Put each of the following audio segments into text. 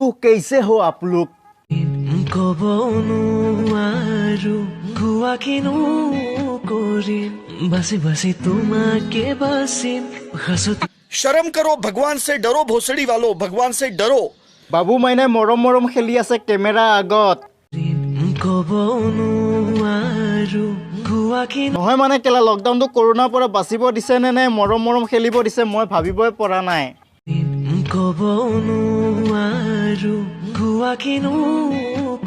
कैसे हो आप लोग? ক'ব নোৱাৰো কোৱা কিনো কৰিম বাচি বাচি তোমাকে বাচিম সাঁচতি। शर्म करो, भगवान से डरो, भोसड़ी वालों, भगवान से डरो। বাবু মাইনাই মৰম মৰম খেলি আছে কেমেৰা আগত। ক'ব নোৱাৰো কোৱা কিনো নহয় মানে কেলা লকডাউনটো কৰোণাৰ পৰা বাচিব দিছে নে নে মৰম মৰম খেলিব দিছে, মই ভাবিবই পৰা নাই। ক'ব নোৱাৰো কোৱা কিনো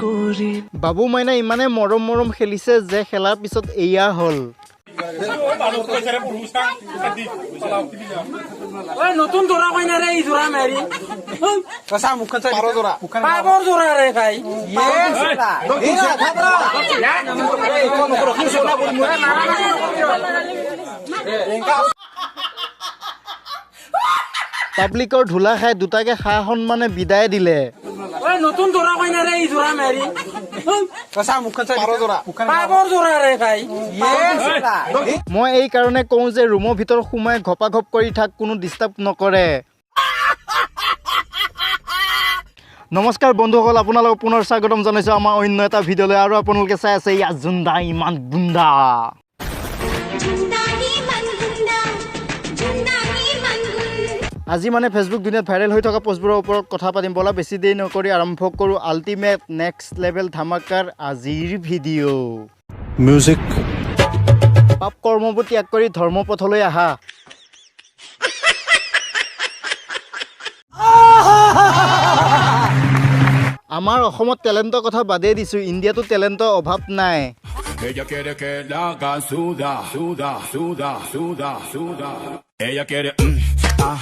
কৰিম। বাবু মাইনাই ইমানে মৰম মৰম খেলিছে যে খেলাৰ পিছত এয়া হ'ল। নতুন যোৰা কইনা ৰে, এই যোৰা মাৰি পাবৰ যোৰা ৰে ভাই। পাব্লিকৰ ধূলা খাই দুটাকে সা সন্মানে বিদায় দিলে। নতুন যোৰা কইনা ৰে, এই যোৰা মাৰি পাবৰ যোৰা ৰে ভাই। মই এই কাৰণে কওঁ যে ৰুমৰ ভিতৰত সোমাই ঘপা ঘপ কৰি থাক, কোনো ডিষ্টাৰ্ব নকৰে। নমস্কাৰ বন্ধুসকল, আপোনালোকক পুনৰ স্বাগতম জনাইছোঁ আমাৰ অন্য এটা ভিডিঅ'লৈ। আৰু আপোনালোকে চাই আছে ইয়াত জুন্দা ইমান গুণ্ডা। আজি মানে ফেচবুক দুনিয়াত ভাইৰেল হৈ থকা পষ্টবোৰৰ ওপৰত কথা পাতিম। ব'লা বেছি দেৰি নকৰি আৰম্ভ কৰোঁ আল্টিমেট নেক্সট লেভেল ধামাকাৰ আজিৰ ভিডিঅ'। মিউজিক। পাপ কৰ্মবোৰ ত্যাগ কৰি ধৰ্ম পথলৈ আহা। আমাৰ অসমত টেলেণ্টৰ কথা বাদেই দিছোঁ, ইণ্ডিয়াতো টেলেণ্টৰ অভাৱ নাই। Ella quiere que la haga suda, suda, suda, suda, suda. Ella quiere, ah,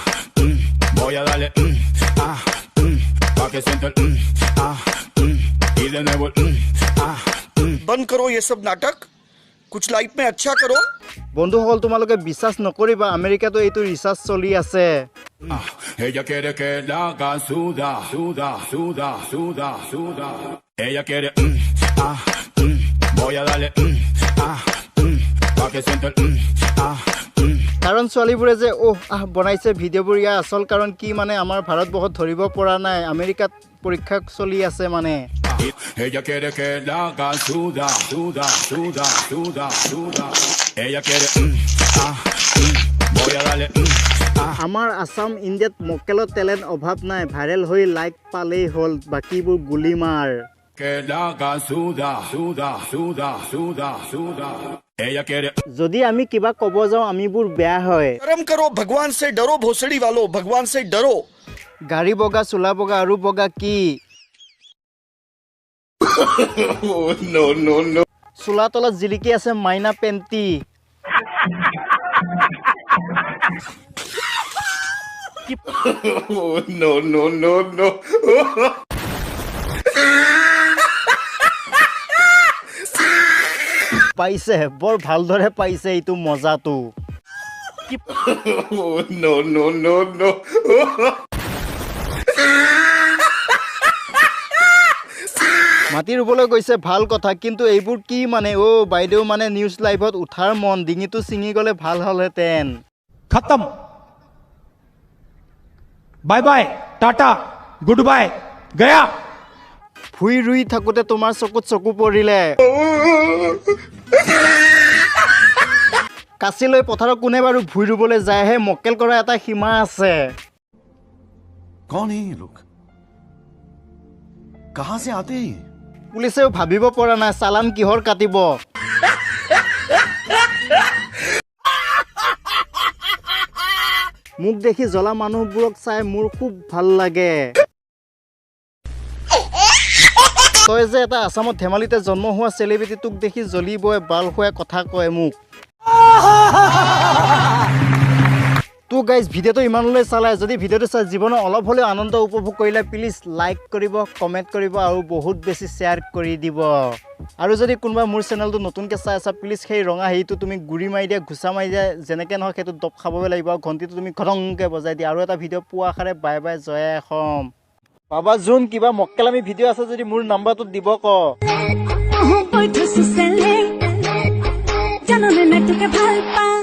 voy a darle, ah, pa' que sienta el, ah, y de nuevo el, ah. बंद करो ये सब नाटक, कुछ लाइफ में अच्छा करो। বন্ধুসকল, তোমালোকে বিশ্বাস নকৰিবা, আমেৰিকাতো এইটো ৰিচাৰ্চ চলি আছে। Ella quiere que la haga suda, suda, suda, suda, suda. Ella quiere, ah, voy a darle, ah, pa' que sienta el, ah. কাৰণ ছোৱালীবোৰে যে অহ আহ বনাইছে ভিডিঅ'বোৰ, ইয়াৰ আচল কাৰণ কি মানে আমাৰ ভাৰতবৰ্ষত ধৰিব পৰা নাই। আমেৰিকাত পৰীক্ষা চলি আছে মানে। Ella quiere que la haga suda, suda, suda, suda, suda. Ella quiere, ah, voy a darle, ah. আমাৰ আছাম ইণ্ডিয়াত মক্কেলৰ টেলেণ্ট অভাৱ নাই, ভাইৰেল হৈ লাইক পালেই হ'ল, বাকীবোৰ গুলি মাৰ। Que la haga suda, suda, suda, suda, suda. Ella quiere. যদি আমি কিবা ক'ব যাওঁ আমিবোৰ বেয়া হয়। शर्म करो, भगवान से डरो, भोसड़ी वालों, भगवान से डरो। গাড়ী বগা, চোলা বগা আৰু বগা কি? চোলা তলত জিলিকি আছে মাইনা পেণ্টি। পাইছে, বৰ ভালদৰে পাইছে এইটো মজাটো। মাটি ৰুবলৈ গৈছে ভাল কথা, কিন্তু এইবোৰ কি মানে? অ' বাইদেউ মানে নিউজ লাইভত উঠাৰ মন, ডিঙিটো ছিঙি গ'লে ভাল হ'লহেঁতেন। খতম, bye bye, tata, good bye, Gaya. ভুঁই ৰুই থাকোঁতে তোমাৰ চকুত চকু পৰিলে। কাঁচি লৈ পথাৰত কোনে বাৰু ভুঁই ৰুবলৈ যায়হে? মক্কেল কৰা এটা সীমা আছে। कौन है ये लोग, कहां से आते हैं ये? পুলিচেও ভাবিব পৰা নাই চালান কিহৰ কাটিব। মোক দেখি জ্বলা মানুহবোৰক চাই মোৰ খুব ভাল লাগে। তই যে এটা আছামত ধেমালিতে জন্ম হোৱা চেলিব্ৰিটি, তোক দেখি জ্বলিবই বাল খুৱাই কথা কয় মোক। তো গাইজ, ভিডিঅ'টো ইমানলৈ চালে, যদি ভিডিঅ'টো চাই জীৱনৰ অলপ হ'লেও আনন্দ উপভোগ কৰিলে প্লিজ লাইক কৰিব, কমেণ্ট কৰিব আৰু বহুত বেছি শ্বেয়াৰ কৰি দিব। আৰু যদি কোনোবা মোৰ চেনেলটো নতুনকৈ চাই আছা, প্লিজ সেই ৰঙা হেৰিটো তুমি গুৰি মাৰি দিয়া, ঘোচা মাৰি দিয়া, যেনেকৈ নহয় সেইটো দপ খাবই লাগিব। আৰু ঘণ্টিটো তুমি ঘটংকৈ বজাই দিয়া। আৰু এটা ভিডিঅ' পোৱা আশাৰে বাই বাই, জয় অসম। বাবা যোন কিবা মক্কেলামি ভিডিঅ' আছে যদি মোৰ নাম্বাৰটোত দিব ক। ভাল পাওঁ।